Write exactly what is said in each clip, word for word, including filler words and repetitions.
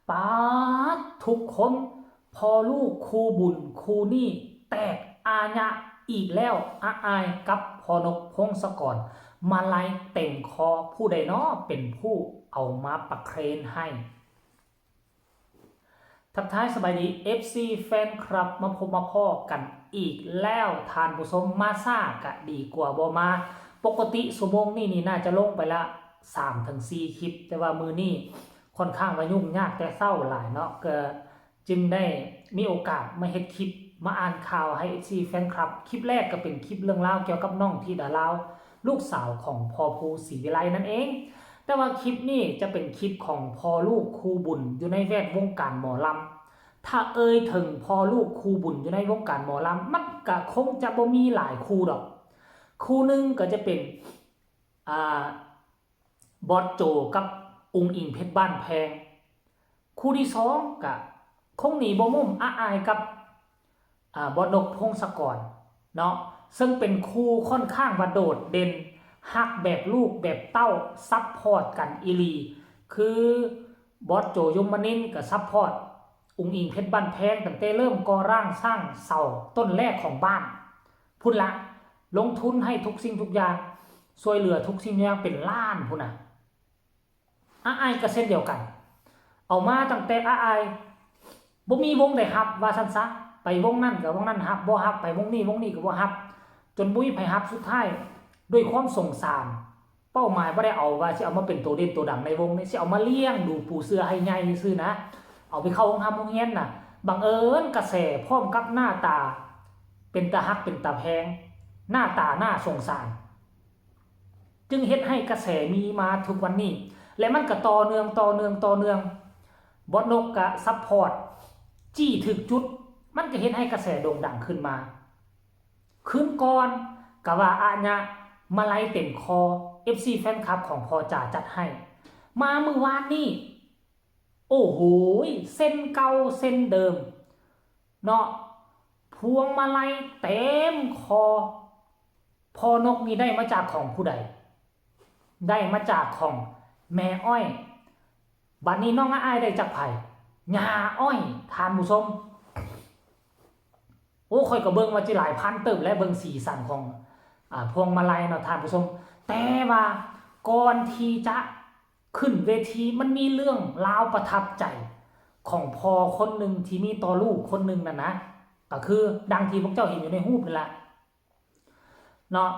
ป๊าด ทุกคน พ่อลูกคู่บุญคู่นี้แตกอาญะอีกแล้ว อาอายกับพ่อนกพงศกร มาลัยเต็มคอ ผู้ใดน้อเป็นผู้เอามาประเคนให้ ทักทายสบายดี เอฟซี แฟนคลับ มาพบมาพ้อกันอีกแล้ว ท่านผู้ชม มาช้ากะดีกว่าบ่มา ปกติชั่วโมงนี้นี่น่าจะลงไปละสามถึงสี่คลิป แต่ว่ามื้อนี้ค่อนข้างว่ายุ่งยากแต่เช้าหลายเนาะ ก็จึงได้มีโอกาสมาเฮ็ดคลิป มาอ่านข่าวให้ เอฟซี แฟนคลับ คลิปแรกก็เป็นคลิปเรื่องราวเกี่ยวกับน้องธิดาลาว ลูกสาวของพ่อภูศรีวิไลนั่นเอง แต่ว่าคลิปนี้จะเป็นคลิปของพ่อลูกคู่บุญอยู่ในแวดวงการหมอลำ ถ้าเอ่ยถึงพ่อลูกคู่บุญอยู่ในวงการหมอลำ มันก็คงจะบ่มีหลายคู่ดอก คู่หนึ่งก็จะเป็น อ่า บอสโจกับอุ๋งอิ๋งเพชรบ้านแพง คู่ที่สองก็คงหนีบ่มุม อาอายกับ อ่า บอสนกพงศกรเนาะ ซึ่งเป็นคู่ค่อนข้างว่าโดดเด่น ฮักแบบลูกแบบเต้า ซัพพอร์ตกันอีหลี คือบอสโจ ยมนินทร์ก็ซัพพอร์ตอุ๋งอิ๋งเพชรบ้านแพง ตั้งแต่เริ่มก่อร่างสร้างเสาต้นแรกของบ้าน พุ้นละ ลงทุนให้ทุกสิ่งทุกอย่าง ช่วยเหลือทุกสิ่งทุกอย่างเป็นล้านพุ้นน่ะ อาอายก็เช่นเดียวกัน เอามาตั้งแต่อาอายบ่มีวงใดฮับ ว่าซั่นซะ ไปวงนั้นก็วงนั้นฮับบ่ฮับ ไปวงนี้วงนี้ก็บ่ฮับ จนบ่มีไผฮับ สุดท้าย ด้วยความสงสาร เป้าหมายบ่ได้เอาว่าสิเอามาเป็นตัวเด่นตัวดังในวงนี้ สิเอามาเลี้ยงดูปูเสือให้ใหญ่ซื่อๆนะ เอาไปเข้าโรงธรรมโรงเรียนน่ะ บังเอิญกระแสพร้อมกับหน้าตา เป็นตาฮักเป็นตาแพง หน้าตาน่าสงสาร จึงเฮ็ดให้กระแสมีมาทุกวันนี้ และมันก็ต่อเนื่องต่อเนื่องต่อเนื่อง บอสนกก็ซัพพอร์ต จี้ถืกจุด มันก็เฮ็ดให้กระแสโด่งดังขึ้นมา คืนก่อนก็ว่าอาญะ มาลัยเต็มคอ เอฟซี แฟนคลับของพ่อจ๋าจัดให้ มามื้อวานนี้ โอ้โห เส้นเก่าเส้นเดิมเนาะ พวงมาลัยเต็มคอ พ่อนกนี่ได้มาจากของผู้ใด ได้มาจากของแม่อ้อย บัดนี้น้องอาอายได้จากไผ ย่าอ้อย ท่านผู้ชม โอ้ ข้อยก็เบิ่งว่าจิหลายพันเติบและเบิ่งสีสันของ อ่า พวงมาลัยเนาะท่านผู้ชม แต่ว่าก่อนที่จะขึ้นเวทีมันมีเรื่องราวประทับใจของพ่อคนหนึ่งที่มีต่อลูกคนหนึ่งนั่นนะ ก็คือดังที่พวกเจ้าเห็นอยู่ในรูปนั่นแหละ เนาะ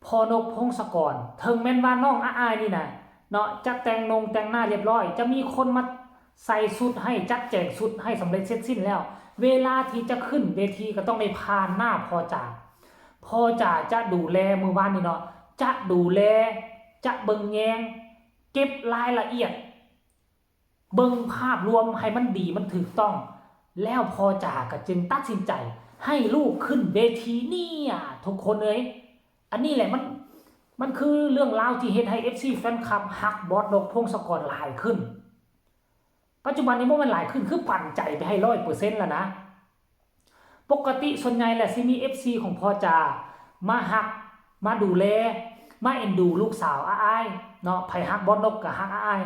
พ่อนกพงศกร ถึงแม้นว่าน้องอาอายนี่นะเนาะ จะแต่งนงแต่งหน้าเรียบร้อย จะมีคนมาใส่ชุดให้ จัดแจงชุดให้สำเร็จเสร็จสิ้นแล้ว เวลาที่จะขึ้นเวทีก็ต้องได้ผ่านหน้าพ่อจ๋า พ่อจ๋าจะดูแล มื้อวานนี้เนาะ จะดูแล จะเบิ่งแยง เก็บรายละเอียด เบิ่งภาพรวมให้มันดีมันถูกต้อง แล้วพ่อจ๋าก็จึงตัดสินใจให้ลูกขึ้นเวทีเนี่ย ทุกคนเอ้ย อันนี้แหละมัน มันคือเรื่องราวที่เฮ็ดให้ เอฟซี แฟนคลับฮักบอสนกพงศกรหลายขึ้น ปัจจุบันนี้บ่แม่นหลายขึ้น คือปันใจไปให้ร้อยเปอร์เซ็นต์แล้วนะ ปกติส่วนใหญ่แหละสิมี เอฟซี ของพ่อจ๋ามาฮัก มาดูแล มาเอ็นดูลูกสาวอาอายเนาะ ไผฮักบอสนกก็ฮักอาอาย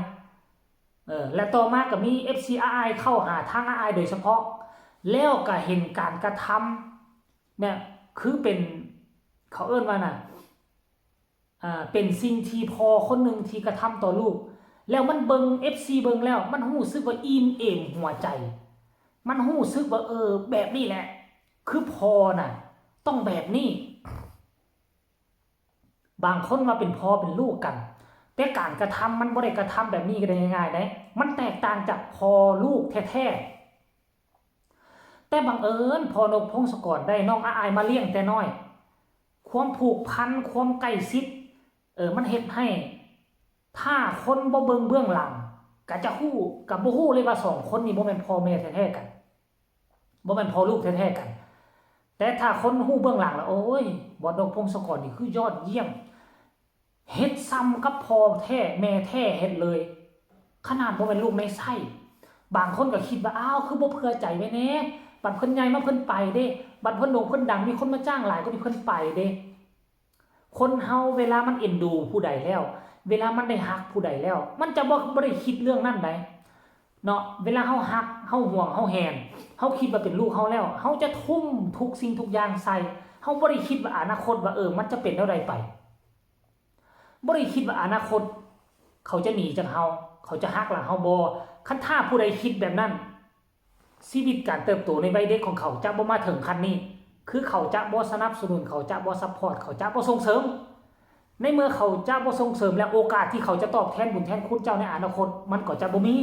เออ และต่อมาก็มี เอฟซี อาอายเข้าหาทางอาอายโดยเฉพาะ แล้วก็เห็นการกระทำเนี่ย คือเป็น เขาเอิ้นว่าน่ะ อ่า เป็นสิ่งที่พ่อคนหนึ่งที่กระทำต่อลูก แล้วมันเบิ่ง เอฟซี เบิ่งแล้ว มันรู้สึกว่าอิ่มเอมหัวใจ มันรู้สึกว่า เออ แบบนี้แหละ คือพ่อน่ะ ต้องแบบนี้ บางคนว่าเป็นพ่อเป็นลูกกัน แต่การกระทำมันบ่ได้กระทำแบบนี้กันได้ง่ายๆเด้ มันแตกต่างจากพ่อลูกแท้ๆ แต่บังเอิญพ่อนกพงศกรได้น้องอาอายมาเลี้ยงแต่น้อย ความผูกพัน ความใกล้ชิด เออ มันเฮ็ดให้ ถ้าคนบ่เบิ่งเบื้องหลัง ก็จะฮู้ ก็บ่ฮู้เลยว่าสองคนนี้บ่แม่นพ่อแม่แท้ๆกัน บ่แม่นพ่อลูกแท้ๆกัน แต่ถ้าคนฮู้เบื้องหลังแล้ว โอ้ย บอสนกพงศกรนี่คือยอดเยี่ยม เฮ็ดส่ำกับพ่อแท้แม่แท้เฮ็ดเลย ขนาดบ่แม่นลูกในไส้ บางคนก็คิดว่า อ้าว คือบ่เผื่อใจไว้แหน่ บัดเพิ่นใหญ่มาเพิ่นไปเด้ บัดเพิ่นโด่งเพิ่นดัง มีคนมาจ้างหลายกว่านี้เพิ่นไปเด้ คนเฮาเวลามันเอ็นดูผู้ใดแล้ว เวลามันได้ฮักผู้ใดแล้ว มันจะบ่ บ่ได้คิดเรื่องนั้นใด เนาะ เวลาเฮาฮัก เฮาห่วง เฮาแหน เฮาคิดว่าเป็นลูกเฮาแล้ว เฮาจะทุ่มทุกสิ่งทุกอย่างใส่ เฮาบ่ได้คิดว่าอนาคตว่า เออ มันจะเป็นแนวใดไป บ่ได้คิดว่าอนาคต เขาจะหนีจากเฮา เขาจะหักหลังเฮาบ่ คันถ้าผู้ใดคิดแบบนั้น ชีวิตการเติบโตในวัยเด็กของเขาจะบ่มาถึงขั้นนี้ คือเขาจะบ่สนับสนุน เขาจะบ่ซัพพอร์ต เขาจะบ่ส่งเสริม ในเมื่อเขาจะบ่ส่งเสริมแล้ว โอกาสที่เขาจะตอบแทนบุญแทนคุณเจ้าในอนาคต มันก็จะบ่มี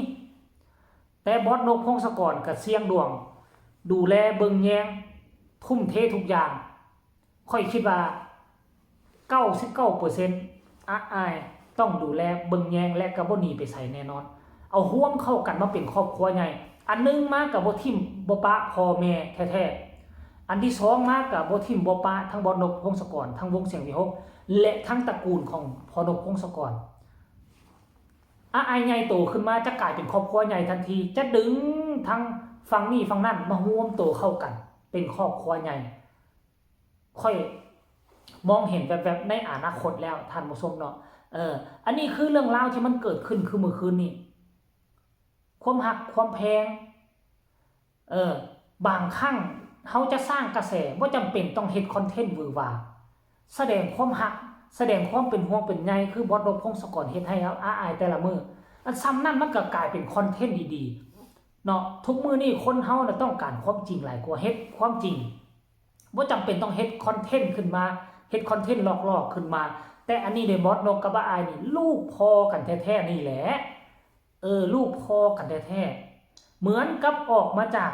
แต่บอสนกพงศกรก็เสี่ยงดวง ดูแลเบิ่งแยง ทุ่มเททุกอย่าง ข้อยคิดว่า เก้าสิบเก้าเปอร์เซ็นต์ อ้ายต้องดูแลเบิ่งแยง และก็บ่หนีไปไสแน่นอน เอาร่วมเข้ากันมาเป็นครอบครัวใหญ่ อันหนึ่งมาก็บ่ถิ่มบ่ปะพ่อแม่แท้ๆ อันที่สองมาก็บ่ถิ่มบ่ปะทั้งบอสนกพงศกร ทั้งวงเสียงวิหค และทั้งตระกูลของพ่อนกพงศกร อ้ายใหญ่โตขึ้นมาจะกลายเป็นครอบครัวใหญ่ทันที จะดึงทั้งฝั่งนี้ฝั่งนั้นมาร่วมโตเข้ากัน เป็นครอบครัวใหญ่ ข้อยมองเห็นแวบๆในอนาคตแล้วท่านผู้ชมเนาะ เออ อันนี้คือเรื่องราวที่มันเกิดขึ้นคือมื้อคืนนี้ ความฮักความแพง เออ บางครั้งเฮาจะสร้างกระแส บ่จำเป็นต้องเฮ็ดคอนเทนต์หวือหวา แสดงความฮัก แสดงความเป็นห่วงเป็นใย คือบอสนกพงศกรเฮ็ดให้อ้ายแต่ละมื้อ อันส่ำนั้นมันก็กลายเป็นคอนเทนต์ดีๆ เนาะ ทุกมื้อนี้คนเฮาน่ะต้องการความจริงหลายกว่า เฮ็ดความจริง บ่จำเป็นต้องเฮ็ดคอนเทนต์ขึ้นมา เฮ็ดคอนเทนต์หลอกๆขึ้นมา แต่อันนี้เด้ บอสนกกับอ้ายนี่ ลูกพ่อกันแท้ๆนี่แหละ เออ ลูกพ่อกันแท้ๆ เหมือนกับออกมาจาก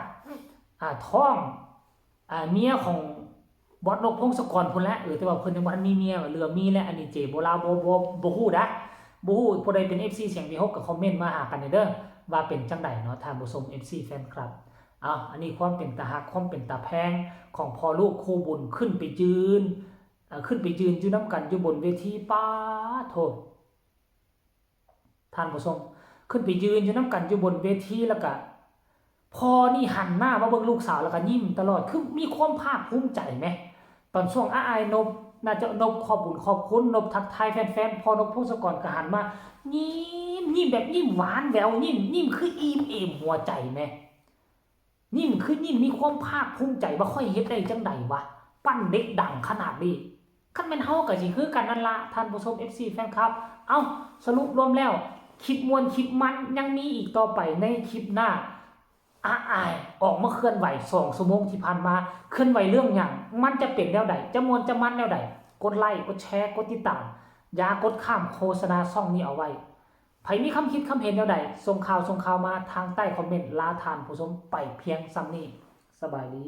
อ่า ท้อง อ่า เมียของบอสนกพงศกรพู้นแหละ เออ แต่ว่าเพิ่นยังบ่ทันมีเมีย หรือว่ามีแล้ว อันนี้เจบ่ลาว บ่ บ่ บ่ฮู้ดะ บ่ฮู้ ผู้ใดเป็น เอฟซี เสียงวิหค ก็คอมเมนต์มาหากันเด้อ ว่าเป็นจั่งใดเนาะ ท่านผู้ชม เอฟซี แฟนคลับ อ้าว อันนี้ความเป็นตาฮัก ความเป็นตาแพงของพ่อลูกคู่บุญ ขึ้นไปยืน เอ่อ ขึ้นไปยืนอยู่นำกันอยู่บนเวที ป๊าดโธ่ ท่านผู้ชม ขึ้นไปยืนอยู่นำกันอยู่บนเวที แล้วก็ พ่อนี่หันหน้ามาเบิ่งลูกสาว แล้วก็ยิ้มตลอด คือมีความภาคภูมิใจแหม ตอนช่วงอ้ายนบ น่าจะนบขอบบุญขอบคุณ นบทักทายแฟนๆ พ่อนกพงศกรก็หันมา ยิ้ม ยิ้มแบบยิ้มหวานแหวว ยิ้ม ยิ้มคืออิ่มเอมหัวใจแหม ยิ้มคือยิ้มมีความภาคภูมิใจว่าข้อยเฮ็ดได้จั่งใดวะ ปั้นเด็กดังขนาดนี้ คันแม่นเฮาก็สิคือกันนั่นล่ะ ท่านผู้ชม เอฟซี แฟนคลับ เอ้า สรุปรวมแล้ว คลิปม่วนคลิปมันยังมีอีกต่อไปในคลิปหน้า อ้ายออกมาเคลื่อนไหวสองชั่วโมงที่ผ่านมา เคลื่อนไหวเรื่องหยัง มันจะเป็นแนวใด จะม่วนจะมันแนวใด กดไลค์ กดแชร์ กดติดตาม อย่ากดข้ามโฆษณาช่องนี้เอาไว้ ไผมีความคิดความเห็นแนวใด ส่งข่าว ส่งข่าวมาทางใต้คอมเมนต์ ลาท่านผู้ชมไปเพียงส่ำนี้ สบายดี